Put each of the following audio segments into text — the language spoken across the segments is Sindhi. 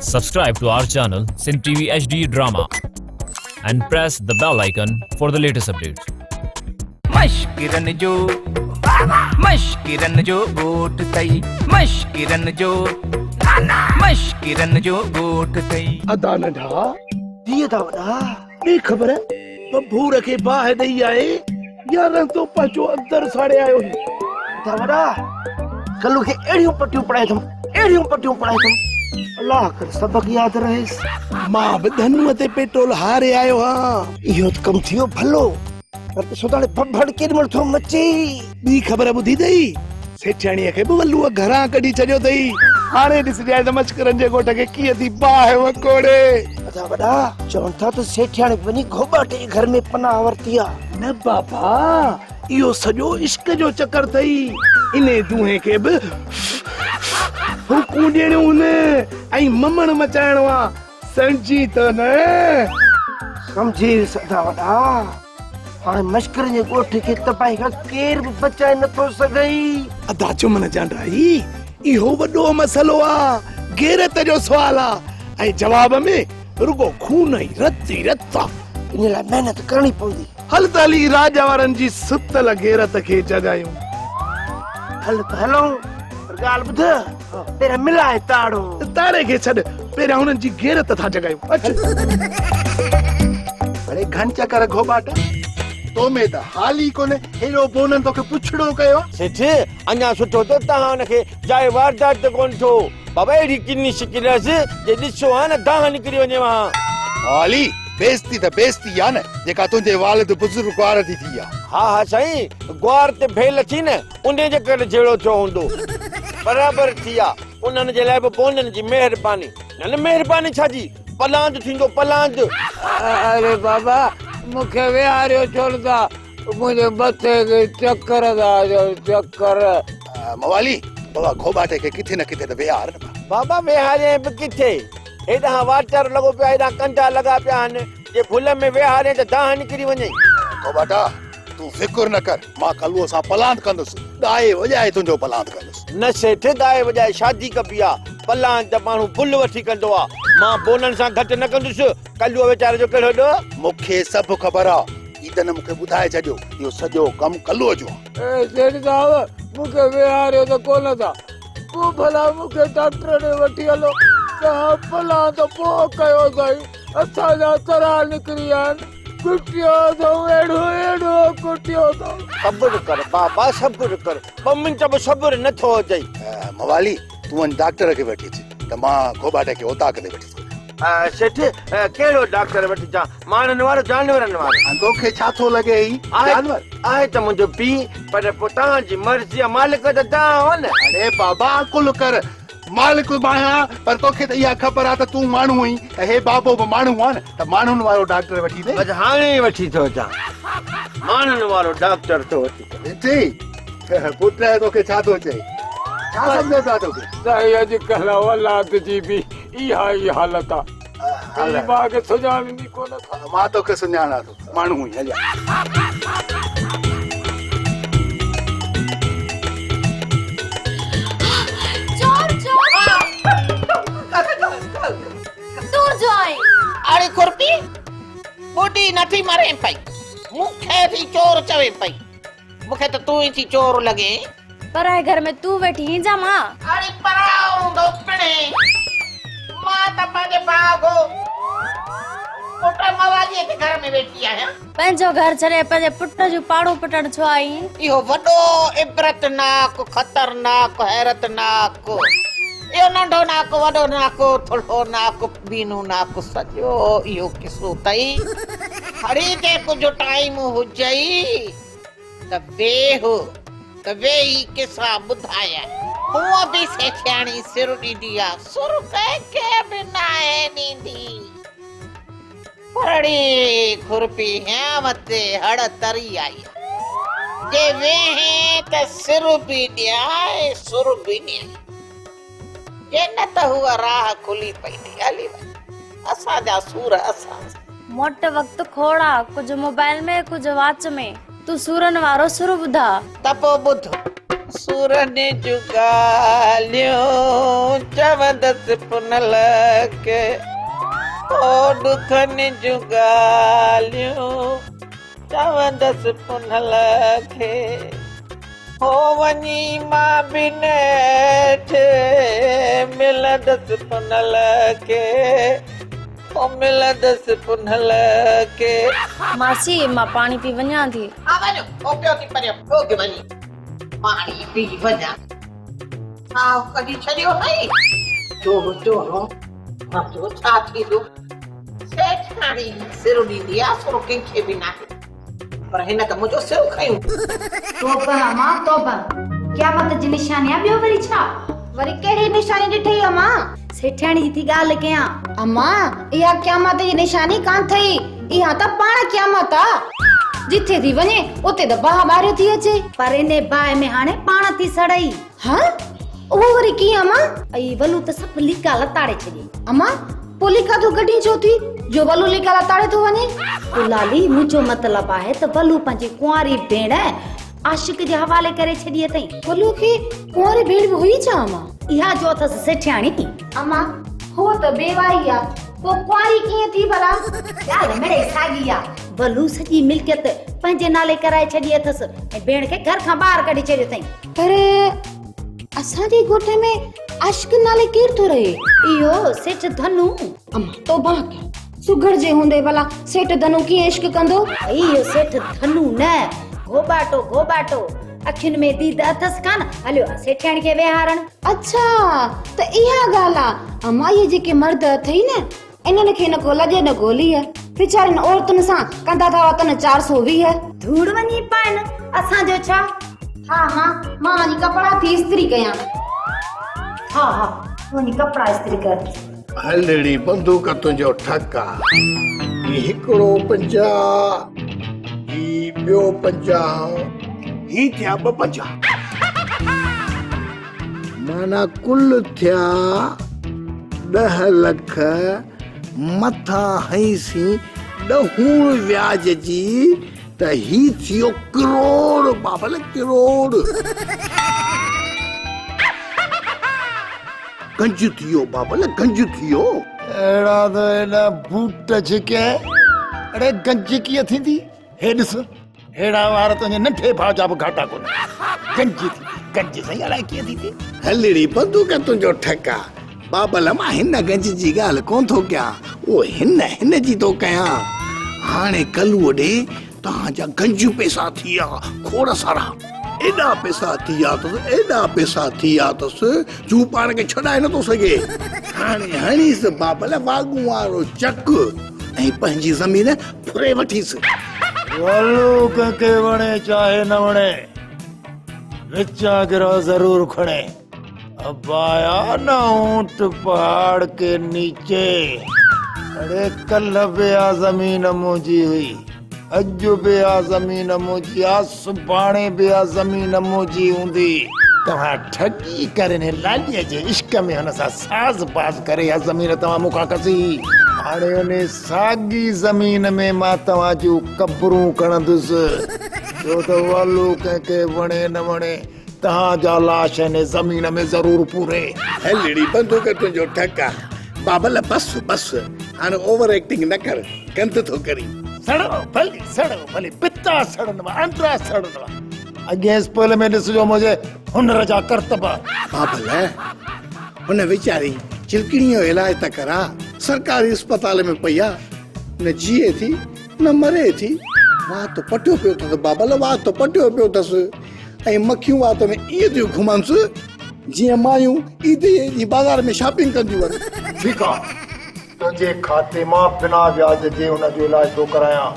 Subscribe to our channel Sindh TV HD Drama and press the bell icon for the latest updates. مشڪرن جو مشڪرن جو ڳوٺ اٿئي مشڪرن جو مشڪرن جو ڳوٺ اٿئي. ادا ننڍا. جي ادا وڏا. ڏي خبر ڀنڀور کي باهه ڏئي آئي يا رهندو پنهنجو اندر ساڙي آيو هين. ادا وڏا ڪلو کي اهڙيون پٽيون پڙهائي اٿم اهڙيون پٽيون پڙهائي اٿم الله ڪر سبق ياد رهيس. مان به ڌنوء تي پيٽرول هاري آيو هان. اهو ته ڪم ٿي ويو ڀلو پر ڏسو ته هاڻي ڀنڀڙ ڪيڏي مهل ٿو مچي. ٻي خبر ٻڌي اٿئي سيٺياڻيء کي به ولوء گهران ڪڍي ڇڏيو اٿئي. هاڻي ڏسجانء ته مشڪرن جي ڳوٺ کي ڪيئن ٿي باهه وڪوڙي. ادا وڏا، چون ٿا ته سيٺياڻي به وڃي گهوٻاٽي جي گهر ۾ پناهه ورتي آ. نه بابا، اهو سڄو عشق جو چڪر اٿئي. انهي دونهين کي به ڦوڪون ڏيڻيون هن ۽ ممڻ مچائڻو آ. سمجهين ٿو نه؟ سمجهي ويس ادا وڏا. هاڻي مشڪرن جي ڳوٺ کي تباهي کان ڪير به بچائي نٿو سگهي. ادا جمن جانڊرائي، اهو وڏو مسئلو آ، غيرت جو سوال آ ۽ جواب ۾ رڳو خون ۽ رت ئي رت آ. ان لاء محنت ڪرڻي پوندي. هل ته هلي راڄ وارن جي ستل غيرت کي جڳايون. هل ته هلون، پر ڳالهه ٻڌ، پهريان ملاء تاڙو. تاڙي کي ڇڏ، پهريان هنن جي غيرت ٿا جڳايون. اچ. اڙي گهن چڪر گهوٻاٽ، تو ۾ ته حال ئي ڪونهي، هيڏو بونن توکي پڇڙو ڪيو آ. سيٺ، اڃا سٺو ته توهان هن کي جاء واردات تي ڪونه ڏٺو. بابا اهڙي ڪني شڪل هيس، جي ڏسو ها نه دانهن نڪري وڃيو ها. علي، بيعزتي ته بيعزتي آ نه، جيڪا تنهنجي والد بزرگ گوار جي ٿي آ. ها ها سائين، گوار تي ڀيل ٿي نه، انهي جي ڪري جهيڙو ٿيو هوندو. برابر ٿي آ، انهن جي لاء به بونن جي مهرباني. نه نه مهرباني ڇا جي، پلاند ٿيندو پلاند. اڙي بابا مون کي ويهاريو ڇو نه ٿا، منهنجي مٿي کي چڪر ٿا اچن چڪر. موالي، بابا گهوٻاٽي کي ڪٿي نه ڪٿي ته ويهار نه. بابا ويهاريائين به ڪٿي، هيڏانهن واٽر لڳو پيو آهي، هيڏانهن ڪنڊا لڳا پيا آهن، جي ڀل ۾ ويهارين ته دانهن نڪري وڃئي. گهوٻاٽا، تون فڪر نه ڪر، مان ڪلوء سان پلاند ڪندس، ڳائي وڄائي تنهنجو پلاند ڪندس. نه سيٺ، ڳائي وڄائي شادي ڪبي آ، پلاند ته ماڻهو بل وٺي ڪندو آ، مان بونن سان گهٽ نه ڪندس، ڪلوء ويچاري جو ڪهڙو ڏوهه؟ مون کي سڀ خبر آ، عيدن مون کي ٻڌائي ڇڏيو، اهو سڄو ڪم ڪلوء جو آ. اي سيٺ صاحب، مون کي ويهاريو ته ڪونه ٿا، پوء ڀلا مون کي ڊاڪٽر ڏي وٺي هلو، توهان پلاند پوء ڪيو سائين، اسان جا ترا نڪري ويا آهن. ڪٽيو اٿئون اهڙو اهڙو ڪٽيو اٿئون. صبر ڪر بابا صبر ڪر ٻه منٽ به صبر نه ٿو اچئي. موالي تون وڃ ڊاڪٽر کي وٺي اچ ته مان گهوٻاٽي کي اوطاق تي وٺي ٿو وڃان. سيٺ ڪهڙو ڊاڪٽر وٺجان ماڻهن وارو جانورن وارو. توکي ڇا ٿو لڳي هي جانور. آهي ته منهنجو پيء پر پوء توهان جي مرضي آ مالڪ ته توهان آهيو نه. اڙي بابا عقل ڪر مالڪ به آهيان پر توکي ته اها خبر آ ته تون ماڻهو آهين ته هي بابو به ماڻهو آ نه ته ماڻهن وارو ڊاڪٽر وٺي ڏي. بس هاڻي ئي وٺي ٿو اچان. ماڻهن وارو ڊاڪٽر ٿو وٺي اچان. ڏٺئي پٽ توکي ڇا ٿو چئي. ڇا سمجهن ٿا توکي. سائين اڄڪلهه اولاد جي به اها ئي حالت آ. پيء ماء کي سڃاڻين ئي ڪونه ٿا. مان توکي سڃاڻان ٿو. ماڻهو آهين هليا. چور چور تون جو آهين. اڙي کرپي ٻڍي نٿي مرين پئي مون کي ٿي چور چوين پئي مون کي ته تون ئي ٿي چور لڳين. پرائي گهر ۾ تون ويٺي هين جا مان. اڙي پرايو هوندو پڻهين مان ته پنهنجي ڀاء گو پٽ مواليء جي گهر ۾ ويٺي آهيان. پنهنجو گهر ڇڏي پنهنجي پٽ جون پاڙون پٽڻ ڇو آئي هين؟ اهو وڏو عبرتناڪ، خطرناڪ، حيرتناڪ، اهو ننڍو ناڪ، وڏو ناڪ، ٿلهو ناڪ، ٻينو ناڪ سڄو اهو قصو اٿئي. هڙي جي ڪجهه ٽائيم هجئي ته ويهه ته ويهي قصا ٻڌايان. هونء به سيٺياڻي سر ڏيندي آ، سر ڪنهن کي به ناهي ڏيندي. پرڙي کرپي هيانء تي هڙ تري آئي آ. جي ويهين ته سر به ڏيانء سر به ڏيانء. جي نه ته هوء راهه کلي پئي ٿي هلي وڃ. اسان جا سور اسان سان. موٽ وقت کوڙ آ، ڪجهه موبائل ۾ ڪجهه واچ ۾. تون سورن وارو سر ٻڌاء. ته پوء ٻڌ. سورن جون ڳالهيون چوندس پنهل کي، او ڏکن جون ڳالهيون چوندس پنهل کي، هو وڃي مان به نيٺ ملندس پنهل کي. او ملندس پنهل کي. ماسي مان پاڻي پي وڃان ٿي. ها وڃ او پيو ٿي پريو ڀوڳ وڃي پاڻي پي وڃان. ساهه ڪڍي ڇڏيو اٿئي. چور چورو منهنجو ڇا ٿيندو. سيٺياڻي سر ڏيندي آ سر ڪنهن کي به ناهي پر هن ته منهنجو سر کنيو. توبه امان توبه قيامت جي نشاني آ ٻيو وري ڇا. وري ڪهڙي نشاني ڏٺئي امان؟ سيٺياڻي جي ٿي ڳالهه ڪيان. امان اها قيامت جي نشاني ڪانه ٿئي اها ته پاڻ قيامت آ. جٿي ٿي وڃي اتي ته باهه ٻاريو ٿي اچي. پر انهي باهه ۾ هاڻي پاڻ ٿي سڙئي. ها اهو وري ڪيئن امان؟ اي ولو ته سڀ ليڪا لتاڙي ڇڏيئي. امان پوء ليڪا ٿو ڪڍين ڇو ٿي جو ولو ليڪا لتاڙي ٿو وڃي؟ پوء لالي منهنجو مطلب آهي ته ولو پنهنجي ڪنواري ڀيڻ عاشق جي حوالي ڪري ڇڏي اٿئي. ولو کي ڪنواري ڀيڻ به هئي ڇا امان؟ اها جو اٿس سيٺياڻي. امان هوء ته بيواهي آ پوء ڪنواري ڪيئن ٿي ڀلا؟ ڳالهه مڙئي ساڳي آ. ولو سڄي ملڪيت پنهنجي نالي ڪرائي ڇڏي اٿس ۽ ڀيڻ کي گهر کان ٻاهر ڪڍي ڇڏيو اٿئي. پر اسان جي ڳوٺ ۾ عاشق نالي ڪير ٿو رهي؟ اهو سيٺ ڌنو. امان توبه ڪر، سگهڙ جي هوندي ڀلا سيٺ ڌنو ڪيئن عشق ڪندو؟ اهو سيٺ ڌنو نه، گهوٻاٽو گهوٻاٽو، اکين ۾ ديد اٿس ڪانه، هليو آ سيٺياڻي کي ويهارڻ. اڇا ته اها ڳالهه آ، امان اهي جيڪي مرد اٿئي نه، انهن کي نه ڪو لڄ نه ڪو ليهه، ويچارين عورتن سان ڪندا ٿا وتن 420. ڌوڙ وڃي پائن، اسان جو ڇا؟ ها ها، مان وڃي ڪپڙا ٿي استري ڪيان. ها ها، تون وڃي ڪپڙا استري ڪر. هلڙي بندوق تنهنجو ٺڪ آ. هي هڪڙو 50، هي ٻيو 50. هي ٿيا ٻه 50. معنيٰ ڪل ٿيا 10 لک، مٿان هنئيسين ڏهوڻ وياج جي ته هي ٿيو ڪروڙ بابل ڪروڙ. گنج ٿيو بابل گنج ٿيو. اهڙا ته ايڏا بوٽ ڇڪيائين. اڙي گنج ڪيئن ٿيندي؟ هي ڏس. ههڙا وار تنهنجي ننڍي ڀاء جا به گهاٽا ڪونهن. گنج ٿي گنج سائين الائي ڪيئن ٿي ٿئي. هلڙي بندوق تنهنجو ٺڪ آ. بابل مان هن گنج جي ڳالهه ڪونه ٿو ڪيان، اهو هن هن جي ٿو ڪيان. هاڻي ڪلوء ڏي توهان جا گنج پئسا ٿي ويا کوڙ سارا. ايڏا پئسا ٿي ويا اٿس، ايڏا پئسا ٿي ويا اٿس جو هو پاڻ کي ڇڏائي نٿو سگهي. هاڻي هڻيس بابل واڳون وارو چڪ ۽ پنهنجي زمين ڦري وٺيس. ولو ڪنهن کي وڻي چاهي نه وڻي، وچان گرهه ضرور کڻي. ابا آيا نه اونٽ پهاڙ ڪي نيچي. اڙي ڪلهه به اها زمين منهنجي هئي، اڄ به اها زمين منهنجي آ، سڀاڻي به اها زمين منهنجي هوندي. توهان ٺڳي ڪري انهي لاليء جي عشق ۾ هن سان ساز باز ڪري اها زمين توهان مون کان کسي. هاڻي انهي ساڳي زمين ۾ مان توهان جون قبرون کڻندس، ڇو ته ولو ڪنهن کي وڻي نه وڻي، توهان جا لاش انهي زمين ۾ ضرور پوري. هلڙي بندوق تنهنجو ٺڪ آ. بابل بس بس هاڻي اوور ايڪٽنگ نه ڪر گند ٿو ڪرين. سڙو ڀلي سڙو ڀلي پتا سڙنوا آنڊرا سڙنوا اڳئين اسپيل ۾ ڏسجو منهنجي هنر جا ڪرتب. بابل هن ويچاري چلڪڻيء جو علاج ته ڪراء سرڪاري اسپتال ۾ پئي آ نه جيئي ٿي نه مري ٿي. وات پٽيو پيو اٿس بابل وات پٽيو پيو اٿس. ۽ مکيون وات ۾ ائين ٿيون گهمنس جيئن مايون عيد جي ڏينهن بازار ۾ شاپنگ ڪنديون آهن. ٺيڪ آ، تنهنجي کاتي مان بنا وياج جي ان جو علاج ٿو ڪرايان.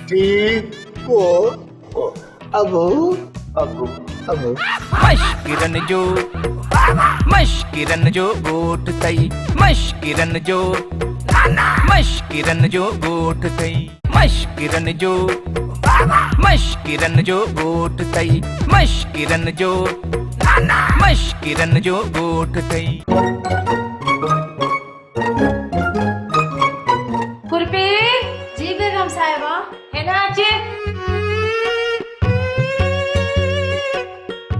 ٺيڪ ڪو ابو ابو ابو. مشڪرن جو مشڪرن جو ڳوٺ ٿئي مشڪرن جو مشڪرن جو ڳوٺ ٿئي مشڪرن جو مشڪرن جو ڳوٺ ٿئي مشڪرن جو مشڪرن جو ڳوٺ ٿئي. کڙپي! جي بيگم صاحبه! هيڏانهن اچ.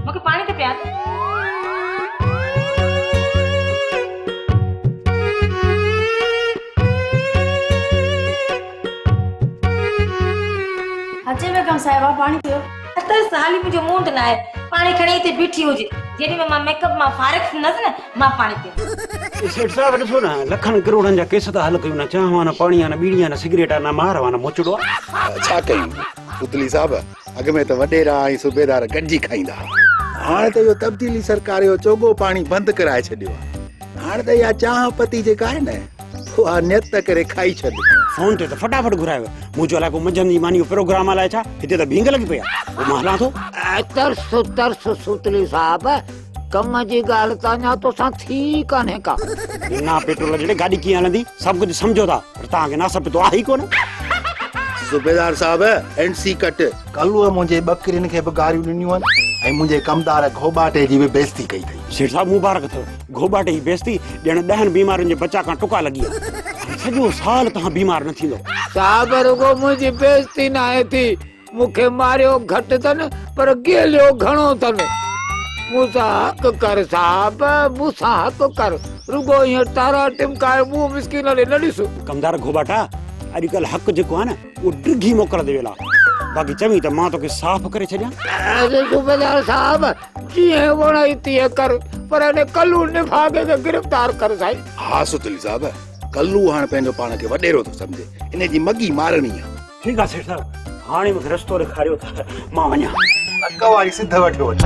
مون کي پاڻي بيگم صاحبه پاڻي پيو. ترس حالي منهنجو مونڊ ناهي پاڻي کڻي هتي بيٺي هج جيڏي مهل مان ميڪ اپ مان فارغ ٿيندس نه مان پاڻي پيئندس. سيٺ صاحب ڏسو نه لکن ڪروڙن جا ڪيس ٿا حل ڪيون نه چانهه آ نه پاڻي آ نه ٻيڙي آ نه سگريٽ آ نه مار آ نه موچڙو آ. ڇا ڪيون پتلي صاحب اڳ ۾ ته وڏيرا ۽ صوبيدار گڏجي کائيندا ها هاڻ ته اهو تبديلي سرڪار اهو چوڳو پاڻي بند ڪرائي ڇڏيو آ هاڻ ته اها چانهه پتي جيڪا آهي نه اها نيت ڪري کائي ڇڏ. فون تي ته فٽافٽ گهرايو. منهنجو الائي ڪو منجهند جي ماني جو پروگرام الائي ڇا، هتي ته ڀينگ لڳي پئي آ. پوء مان هلان ٿو. ترس ترس سوتلي صاحب، ڪم جي ڳالهه ته اڃا توسان ٿي ئي ڪانهي ڪا. بنا پيٽرول جهڙي گاڏي ڪيئن هلندي؟ سڀ ڪجهه سمجهو ٿا پر توهان کي ناسب پتو آهي ئي ڪونه. صوبيدار صاحب، اينڊ سي ڪٽ. ڪلوء منهنجي ٻڪرين کي به گاريون ڏنيون آهن ۽ منهنجي ڪمدار گهوٻاٽي جي به بيعزتي ڪئي اٿئي. سيٺ صاحب مبارڪ اٿو. گهوٻاٽي جي بيعزتي ڄڻ ڏهن بيمارين جي بچاء کان ٽڪا لڳي آ. هاڻي سڄو سال توهان بيمار نه ٿيندؤ. صاحب رڳو منهنجي بيعزتي ناهي ٿي، مون کي ماريو گهٽ اٿن پر گيليو گهڻو اٿن. مون سان حق ڪر صاحب، مون سان حق ڪر، رڳو ائين تارا ٽمڪائي منهن مسڪين ڏي نه ڏس. ڪمدار گهوٻاٽا، اڄڪلهه حق جيڪو آهي نه، اهو ڊگهي موڪل تي ويل آ. باقي چوين ته مان توکي صاف ڪري ڇڏيان. اري صوبيدار صاحب، جيئن وڻئي تيئن ڪر، پر ان ڪلو نڀاڳي کي گرفتار ڪر سائين. ها ستلي صاحب، ڪلو هاڻ پنهنجو پاڻ کي وڏيرو ٿو سمجهي، ان جي مڳي مارڻي آ. ٺيڪ آ سيٺ صاحب، هاڻي مون کي رستو ڏيکاريو ته مان وڃان. اڪ واري سڌ وٺيو وڃ.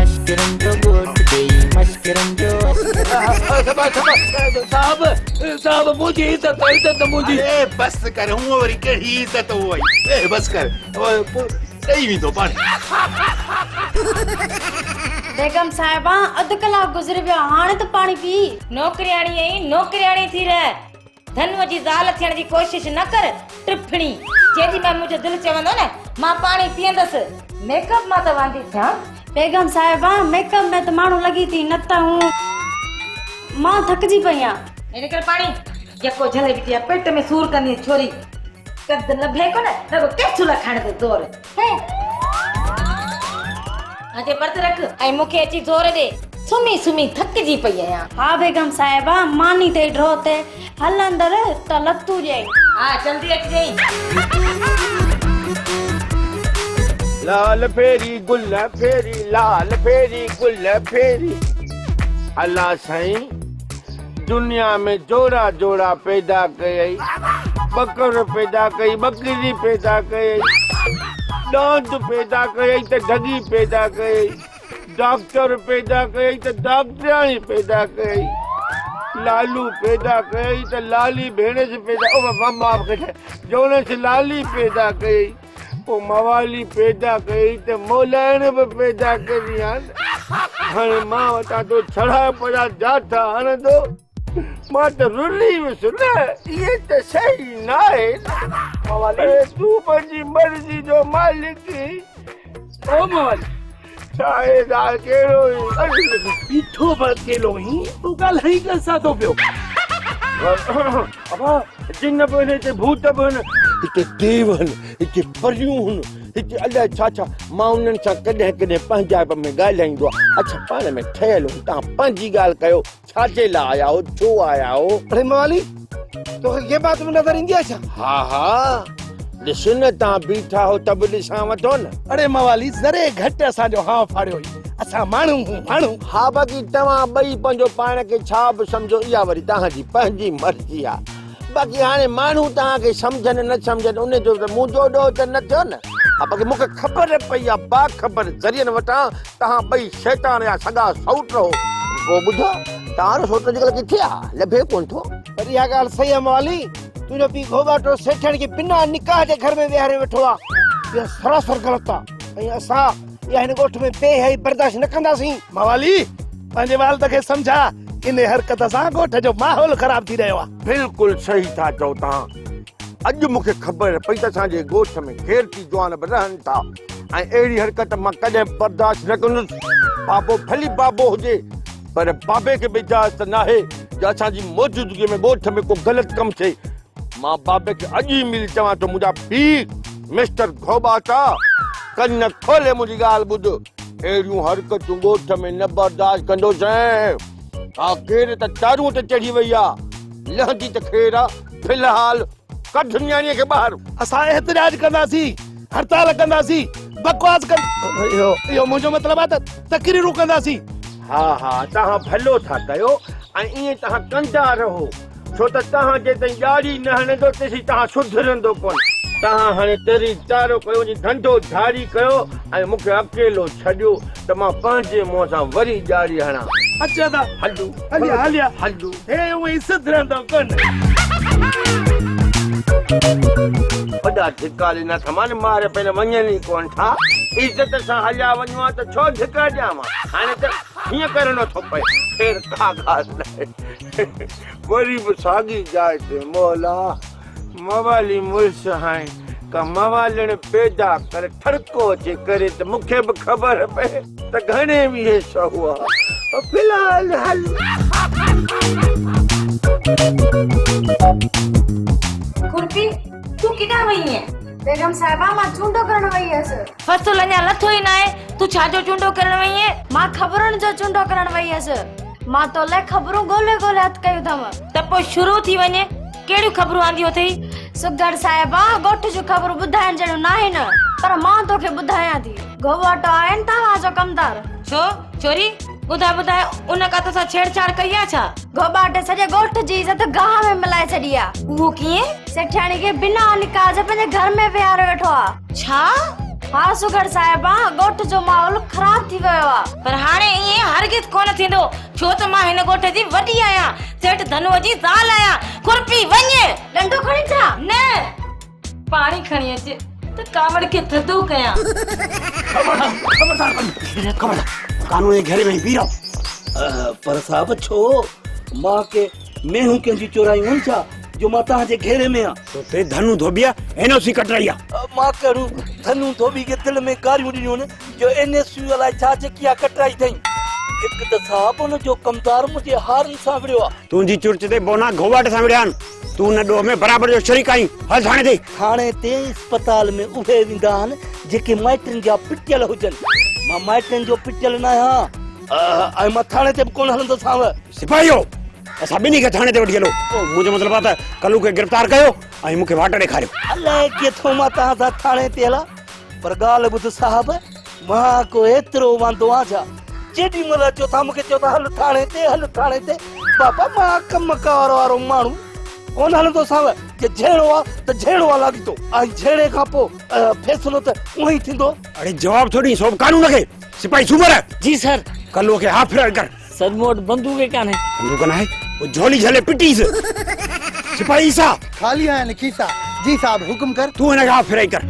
صاحب، صاحب منهنجي عزت، عزت منهنجي. اري بس ڪر، هونء وري ڪهڙي عزت هئي. اي بس ڪر. ڏئي ويندو پاڻ. بيگم صاحبه اڌ ڪلاڪ گذري ويو آهي هاڻي ته پاڻي پي. نوڪرياڻي آهين نوڪرياڻي ٿي رهه. ڌنوء جي زال ٿيڻ جي ڪوشش نه ڪر ٽڦڻي. جيڏي مهل منهنجو دل چوندو نه مان پاڻي پيئندس. ميڪ اپ مان ته واندي ٿيان. بيگم صاحبه ميڪ اپ ۾ ته ماڻهو لڳي ٿي نه ته هون مان ٿڪجي پئي آهيان. هيڏي ڪر پاڻي يڪو جهلي بيٺي آهي پيٽ ۾ سور ڪندي ڇوري. قد لڀي ڪونه رڳو ڪيسولا کائڻ تي زور. هتي پرت رک ۽ مون کي اچي زور ڏي. سمهي سمهي ٿڪجي پئي آهيان. ها بيگم صاحبه ماني تي ڊرو تي هل اندر ته لتون ڏيئي. ها جلدي اچجئين. لال ڦيري گل ڦيري لال ڦيري گل ڦيري الله سائين. دنيا ۾ جوڙا جوڙا پيدا ڪيئي، ٻڪر پيدا ڪئي، ٻڪري پيدا ڪيئي، ڏاند پيدا ڪيئي ته ڍڳي پيدا ڪيئي، ڊاڪٽر پيدا ڪيئي ته ڊاڪٽرياڻي پيدا ڪيئي، لالو پيدا ڪيئي ته لالي ڀيڻس پيدا او بابا معاف ڪجانء جوڻس لالي پيدا ڪيئي، پوء موالي پيدا ڪيئي ته مولائڻ به پيدا ڪري ها نه. هاڻي مان وٽان تو ڇڙا پڙا جاٺا هڻندو مان ته رلي ويس نه ائين ته صحيح ناهي نه. موالي تون پنهنجي مرضي جو مالڪ آهين. او موالي ڇا آهي ڳالهه ڪهڙو بيٺو به اڪيلو آهين تون ڳالهائين ڪنهن سان ٿو پيو. ابا جن به آهن هتي ڀوت به آهن هتي ديو آهن هتي پريون آهن هتي الائي ڇا ڇا مان انهن سان ڪڏهن ڪڏهن پنهنجائپ ۾ ڳالهائيندو آهيان اڇا پاڻ ۾ ٺهيل هون توهان پنهنجي ڳالهه ڪيو ڇا جي لاء آيا آهيو ڇو آيا آهيو. اڙي موالي توکي غيبات ۾ نظر ايندي آهي ڇا؟ ها ها ڏس نه توهان بيٺا هو ته به ڏسانو ٿو نه. اڙي موالي ذري گهٽ اسان جو هانء ڦاڙيو هئي اسان ماڻهو هون ماڻهو. ها باقي توهان ٻئي پنهنجو پاڻ کي ڇا به سمجهو اها وري توهان جي پنهنجي مرضي آهي باقي هاڻي ماڻهو توهان کي سمجهن نه سمجهن ان جو ته منهنجو ڏوهه ته نه ٿيو نه. ها باقي مون کي خبر پئي آهي باخبر ذريعن وٽان توهان ٻئي شيطان جا سڳا سئوٽ هو. پوء ٻڌاء توهان جو سئوٽ اڄڪلهه ڪٿي آهي لڀي ڪونه ٿو. پر اها ڳالهه صحيح آهي موالي، تنهنجو پيء گهوٻاٽو سيٺياڻي کي بنا نڪاح جي گهر ۾ ويهاري ويٺو آهي. اها سراسر غلط آهي ۽ اسان اها هن ڳوٺ ۾ بي حيائي برداشت نه ڪنداسين. موالي، پنهنجي والد کي سمجهاء، ان حرڪت سان ڳوٺ جو ماحول خراب ٿي رهيو آهي. بلڪل صحيح ٿا چئو توهان. اڄ مون کي خبر پئي ته اسان جي ڳوٺ ۾ غيرتي جوان به رهن ٿا ۽ اهڙي حرڪت مان ڪڏهن به برداشت نه ڪندس. بابو ڀلي بابو هجي پر بابي کي به اجازت ناهي جو اسان جي موجودگيء ۾ ڳوٺ ۾ ڪو غلط ڪم ٿئي. مان بابي کي اڄ ئي ملي چوان ٿو منهنجا پيء مسٽر گهوٻاٽا ڪن کولي منهنجي ڳالهه ٻڌ. اهڙيون حرڪتون ڳوٺ ۾ نه برداشت ڪندوسين. ها ڪير ته چارون تي چڙهي وئي آ. لهندي ته خير آ. في الحال ڪڍ نياڻيء کي ٻاهر. اسان احتجاج ڪنداسين، هڙتال ڪنداسين. بڪواس ڪن. اهو اهو منهنجو مطلب آهي ته تقريرون ڪنداسين. ها ها توهان ڀلو ٿا ڪيو ۽ ائين توهان ڪندا رهو ڇو ته توهان جيستائين ڄاڙي نه هڻندو تيسين توهان سڌرندو ڪونه. توهان هاڻي تري تارو ڪيو وڃي ڌنڌو ڌاڙي ڪيو ۽ مون کي اڪيلو ڇڏيو ته مان پنهنجي منهن سان وري ڄاڙي هڻان. اچ ادا هلو هليا هليا هلو. هي اونئن ئي سڌرندو ڪونه. وڏا ڌڪا ڏنا اٿمان مار پيل وڃن ئي ڪونه ٿا. عزت سان هليا وڃون ها ته ڇو ڌڪا ڏيان ها. هاڻي ته هيئن ڪرڻو ٿو پئي. خير ڪا ڳالهه ناهي. وري به ساڳي جاء تي مولا موالي مڙس آهين ڪا موالڻ پيدا ڪر ٺڙڪو اچي ڪري ته مون کي به خبر پئي ته گهڻي ويهه سئو آ. في الحال هل. کرپي تون ڪيڏانهن وئي هئين؟ بيگم صاحبه مان چونڊو ڪرڻ وئي هيس. فصل اڃا لٿو ئي ناهي تون ڇا جو چونڊو ڪرڻ وئي هئين؟ مان خبرن جو چونڊو ڪرڻ وئي هيس. مان تو لاء خبرون ڳولي ڳولي هٿ ڪيون اٿم. ته پوء شروع ٿي وڃ، ڪهڙيون خبرون آنديون اٿئي؟ سگهڙ صاحبه، ڳوٺ جون خبرون ٻڌائڻ جهڙيون ناهن، پر مان توکي ٻڌايان ٿي. گهوٻاٽو آهي نه توهان جو ڪمدار. ڇو ڇوري، ٻڌاء ٻڌاء، ان ڪا توسان ڇيڙ ڇاڙ ڪئي آ ڇا؟ گهوٻاٽي سڄي ڳوٺ جي عزت گاهه ۾ ملائي ڇڏي آ. اهو ڪيئن؟ سيٺياڻي کي بنا نڪاح جي پنهنجي گهر ۾ ويهاريو ويٺو آ. ڇا؟ ها سگهڙ صاحبه، ڳوٺ جو ماحول خراب ٿي ويو آ. پر هاڻي ائين هرگز ڪونه ٿيندو، ڇو ته مان هن ڳوٺ جي وڏي آهيان، سيٺ ڌنوء جي زال آهيان. کرپي وڃ! ڏنڊو کڻي ڇا؟ نه، پاڻي کڻي اچ ته ڪاوڙ کي ٿڌو ڪيان. خبردار، خبردار خبردار، قانون جي گهيري ۾ بيهه رهو. پر صاحب ڇو؟ مان ڪي مينهون ڪنهن جون چورايون آهن ڇا، جو مان توهان جي گهيري ۾ آهيان؟ تو تي ڌنو ڌوٻيء اين او سي ڪٽرائي آ. مان ڪهڙيون ڌنو ڌوٻي کي دل ۾ گاريون ڏنيون آهن جو اين ايس يو الائي ڇا جيڪي آ ڪٽرائي اٿئين. هڪ ته صاحب ان جو ڪمدار منهنجي هارن سان وڙهيو آ. تنهنجي چرچ تي بونا گهوٻاٽ سان وڙهيا آهن. تون ان ڏوهه ۾ برابر جو شريڪ آهين. هل ٿاڻي تي. ٿاڻي تي اسپتال ۾ اهي ويندا آهن جيڪي مائٽن جا پٽيل هجن. مان مائٽن جو پٽيل ناهيان ۽ مان ٿاڻي تي به ڪونه هلندوسانو. سپاهيو! اسان ٻنهي کي ٿاڻي تي وٺي هلو. منهنجو مطلب آهي ته ڪلو کي گرفتار ڪيو ۽ مون کي واٽ ڏيکاريو. الائي ڪيئن ٿو مان توهان سان ٿاڻي تي هلان. پر ڳالهه ٻڌ صاحب، مان ڪو ايترو واندو آهيان ڇا؟ جيڏي مهل اچو ٿا مون کي چئو ٿا هل ٿاڻي تي، هل ٿاڻي تي. بابا مان ڪم ڪار وارو ماڻهو ڪونه هلندوسانو. جي جهيڙو آ ته جهيڙو آ لاڳيتو ۽ جهيڙي کان پوء فيصلو ته اونهن ئي ٿيندو. اڙي جواب ٿو ڏين سو به قانون کي. سپاهي سومر. جي سر. ڪلو کي هاف فرائي ڪر. سر مون وٽ بندوق ئي ڪانهي. بندوق ناهي؟ پوء جهولي جهلي پٽيس. سپاهي عيسيٰ. خالي آهن کيسا. جي صاحب حڪم ڪر. تون هن کي هاف فرائي ڪر.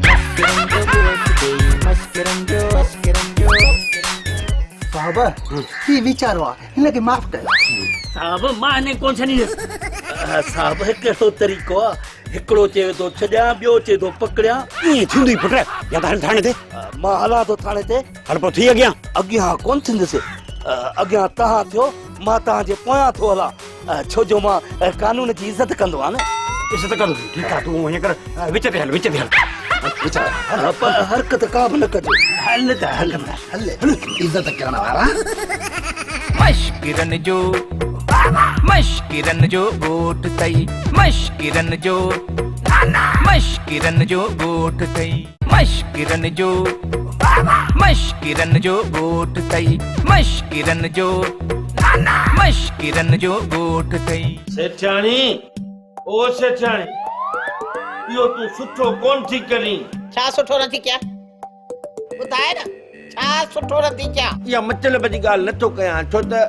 صاحب هي ويچارو آ هن کي معاف ڪيو. صاحب مان هن کي ڪونه ڇڏيندس. صاحب هڪ اهڙو طريقو آ هڪڙو چوي ٿو ڇڏيان ٻيو چئي ٿو پڪڙيان. ائين ٿيندو ئي پٽ يا ته هل ٿاڻي تي. مان هلان ٿو ٿاڻي تي. هل پوء ٿي اڳيان. اڳيان ڪونه ٿيندس. اڳيان توهان ٿيو، مان توهان جي پويان ٿو هلان. ڇو جو مان قانون جي عزت ڪندو آهيان نه. عزت ڪندو ٿي. ٺيڪ آهي تون ائين ڪر وچ تي هل وچ تي هل. وچ تي هل. پر حرڪت ڪا به نه ڪجو. هل ته هل هل عزت ڪرڻ وارا. مشڪرن جو مشڪرن جو ڳوٺ اٿئي مشڪرن جو مشڪرن جو ڳوٺ اٿئي. مشڪرن جو مشڪرن جو ڳوٺ اٿئي مشڪرن جو مشڪرن جو ڳوٺ اٿئي. سيٺياڻي او سيٺياڻي اهو تون سٺو ڪونه ٿي ڪرين. ڇا سٺو نه ٿي ڪيان ٻڌاء نه ڇا سٺو نه ٿي ڪيان. اها مطلب جي ڳالهه نه ٿو ڪيان ڇو ته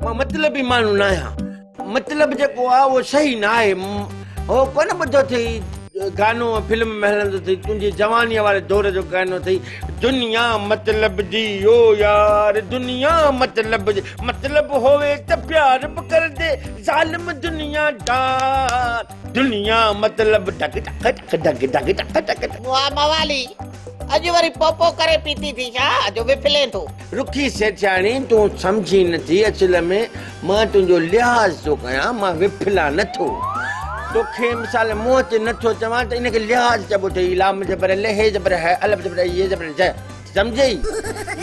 مان مطلبي ماڻهو نه آهيان. مطلب جيڪو آ اهو صحيح نه آهي. هو ڪونه ٻڌو اٿئي گانو فلم ۾ هلندو اٿئي تنهنجي جوانيء واري دور جو گانو اٿئي دنيا مطلب جي او يار دنيا مطلب جي مطلب هوي ته پيار به ڪر the ظالم دنيا دار دنيا مطلب ڍڪ ڍڪ ڍڪ ڍڪ ڍڪ ڍڪ ڍڪ. واهه موالي اڄ وري پوپو ڪري پيتي ٿي ڇا جو وڦلين ٿو. رکي سيٺياڻي تون سمجهين نه ٿي اصل ۾ مان تنهنجو لحاظ ٿو ڪيان مان وڦلان نه ٿو. توکي مثال منهن تي نه ٿو چوان ته ان کي لحاظ چئبو اٿئي لام زبر ل هي زبر هه الف زبر ا ي زبر ز سمجهئي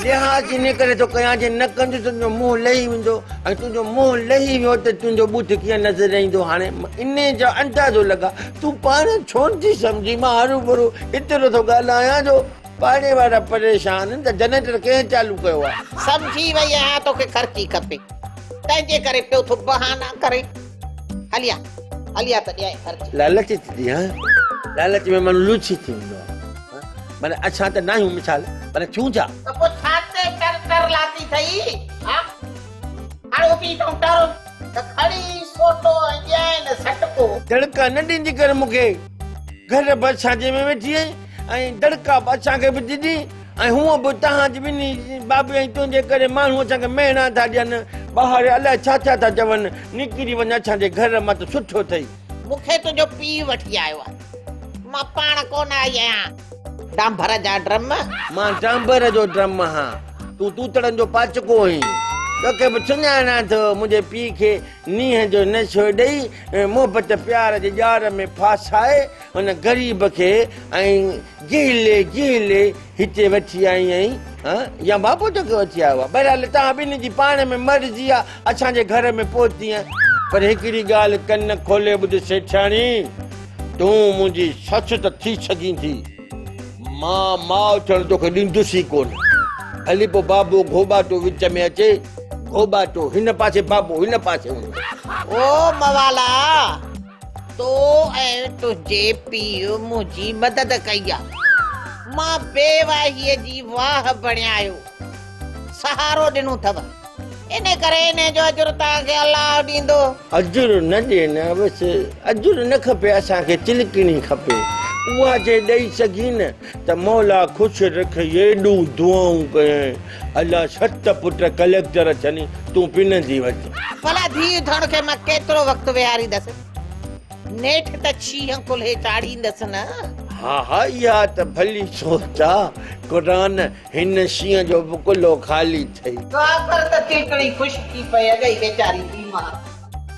لحاظ ان ڪري ٿو ڪيان جي نه ڪندس ته تنهنجو منهن لهي ويندو ۽ تنهنجو منهن لهي ويو ته تنهنجو ٻوٿ ڪيئن نظر ايندو هاڻي ان جو اندازو لڳا تون پاڻ ڇو نه ٿي سمجهين مان هروڀرو ايترو ٿو ڳالهايان جو. پاڙي وارا پريشان آهن ته جنريٽر ڪنهن چالو ڪيو آهي. سمجهي وئي آهيان توکي خرچي کپي تنهن جي ڪري پيو ٿو بهانا ڪرين. هلي آ هلي آ ته ڏيانء خرچي. لالچ ٿي ٿي ها لالچ ۾ ماڻهو لوڇي ٿي ويندو آهي معنيٰ اسان ته ناهيون مثال پر ٿيون ڇا. ته پوء ڇا تي ٽر ٽر لاتي ٿئي ها هاڻي اٿي هتئون ٽر ته کڻي سوٽو ۽ ڏيانء نه سٽڪو. دڙڪا نه ڏيندي ڪر مون کي. گهر به اسان جي ۾ ويٺي آهين ۽ دڙڪا به اسان کي به ڏني ۽ هونء به توهان جي ٻنهي بابي ۽ تنهنجي ڪري ماڻهو اسان کي مهڻا ٿا ڏين، ٻاهر الائي ڇا ڇا ٿا چون، نڪري وڃ اسان جي گهر مان ته سٺو اٿئي. مون کي تنهنجو پيء وٺي آيو آهي، مان پاڻ ڪونه آئي آهيان. ڊانڀر جا ڊرم. مان ڊانڀر جو ڊرم آهان، تون توتڙن جو پاچڪو آهين. توکي به سڃاڻان ٿو، منهنجي پيء کي نينهن جو نشو ڏئي، محبت پيار جي ڄار ۾ ڦاسائي هن غريب کي ۽ جهلي جهلي هتي وٺي آئين آهين ها يا بابو توکي وٺي آيو آهي بهرحال توهان ٻنهي جي پاڻ ۾ مرضي آهي اسان جي گهر ۾ پهتينء پر هڪڙي ڳالهه ڪن کولي ٻڌ سيٺياڻي تون منهنجي سس ته ٿي سگهين ٿي مان ماء ٿيڻ توکي ڏيندس ئي ڪونه. هلي پوء بابو گهوٻاٽو وچ ۾ اچي، گهوٻاٽو هن پاسي بابو هن پاسي هوندو. او موالا! تو ۽ تنهنجي پيء منهنجي مدد ڪئي آ. مان بيواهيء جي واهه بڻيا آهيو. سهارو ڏنو اٿو. ان ڪري انهيء جو اجر توهان کي الله ڏيندو. اجر نه ڏي نه بس اجر نه کپي اسان کي چلڪڻي کپي اها جي ڏئي سگهين نه ته مولا خوش رکئي ايڏون دعائون ڪيائين الله ست پٽ ڪليڪٽر ٿين تون پنندي وڃ. ڀلا ڌيء ڌڻ کي مان ڪيترو وقت ويهاريندس نيٺ ته ڇيهه ڪلهي چاڙهيندس نه. ها ها اها ته ڀلي سوچ آ قرآن هن شينهن جو به ڪلهو خالي ٿئي. دعا ڪر ته چلڪڻي خوش ٿي پئي اڳئي ويچاري بيمار.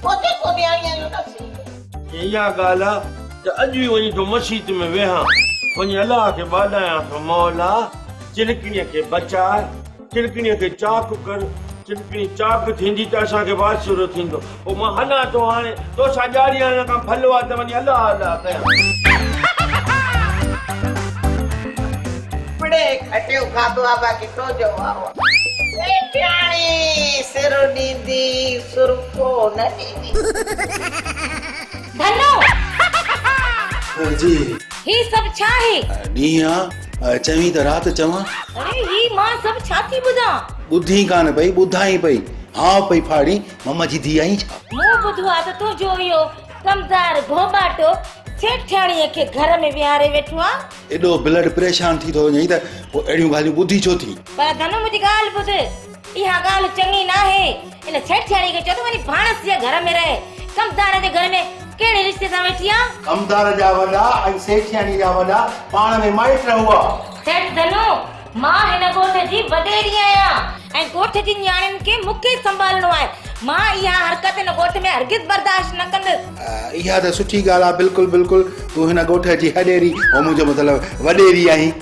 پوء جيڪو نياڻيء جو نصيب. جي اها ڳالهه آ ته اڄ ئي وڃي ٿو مسيت ۾ ويهان، وڃي الله کي ٻاڏايان ٿو، مولا چلڪڻيء کي بچاء، چلڪڻيء کي چاڪ ڪر، چلڪڻي چاڪ ٿيندي ته اسان کي واسرو ٿيندو. پوء مان هلان ٿو هاڻي، توسان ڄاڙي هڻڻ کان ڀلو آ ته وڃي الله الله ڪيان. پڙي کٽيو کاڌو آ باقي تو جو وارو آ. سيٺياڻي سر ڏيندي سر ڪو نه ڏيندي. ڌنو! جي. هي سڀ ڇا آهي؟ ڏينهن آ، چوين ته رات چوان. اڙي هي مان سڀ ڇا ٿي ٻڌان؟ ٻڌين ڪانه پئي، ٻڌائين پئي. هانء پئي ڦاڙين، مم جي ڌيء آهين ڇا؟ مون ٻڌو آ ته تنهنجو اهو ڪمدار گهوٻاٽو سيٺياڻيء کي گهر ۾ ويهاري ويٺو آ. ايڏو بلڊ پريشان ٿي ٿو وڃين ته پوء اهڙيون ڳالهيون ٻڌي ڇو ٿي؟ پر ڌنو منهنجي ڳالهه ٻڌ، اها ڳالهه چڱي ناهي. ان سيٺياڻيء کي چئو ته وڃي ڀاڻس جي گهر ۾ رهي. ڪمدار جي گهر ۾ ڪهڙي رشتي سان ويٺي آ؟ ڪمدار جا وڏا ۽ سيٺياڻيء جا وڏا پاڻ ۾ مائٽ هئا. سيٺ ڌنو، مان هن ڳوٺ جي وڏيري آهيان ۽ ڳوٺ جي نياڻين کي مون کي سنڀالڻو آهي. مان اها حرڪت هن ڳوٺ ۾ هرگز برداشت نه ڪندس. اها ته سٺي ڳالهه آهي. بلڪل بلڪل تون هن ڳوٺ جي هڏيري هو منهنجو مطلب وڏيري آهين.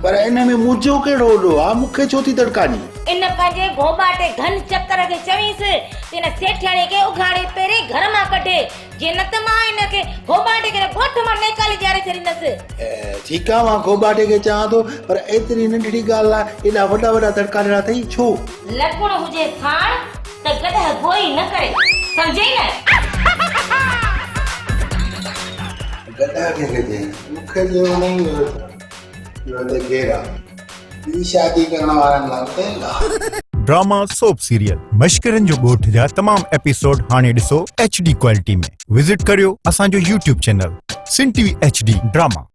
پر ان ۾ منهنجو ڪهڙو ڏوهه آهي مون کي ڇو ٿي دڙڪا ڏين؟ ان پنهنجي گهوٻاٽي گهن چڪر کي چوينس ته هن سيٺياڻيء کي اگهاڙي پيرين گهر مان ڪڍي. جي نه ته مان هن کي گهوٻاٽي ڪري ڳوٺ مان نيڪالي ڏياري ڇڏيندس. ٺيڪ آ مان گهوٻاٽي کي چوان ٿو پر ايتري ننڍڙي ڳالهه لاء ايڏا وڏا وڏا دڙڪا ڏيڻا اٿئي ڇو؟ لڪڻ هجي ساڻ ته گڏهه گوئي نه ڪري سمجهئي نه. گڏهه ڪنهن کي چئين؟ مون کي چيو نه ئي هيو ته اهو ته غير آ. ٻي شادي ڪرڻ وارن لاء تيل آ. ڊراما سوپ سيريل مشڪرين جو ڳوٺ جا تمام ايپيسوڊ هاڻي ڏسو ايڇ ڊي ڪوالٽي ۾ وزٽ ڪريو اسان جو YouTube channel Sindh T V H D drama.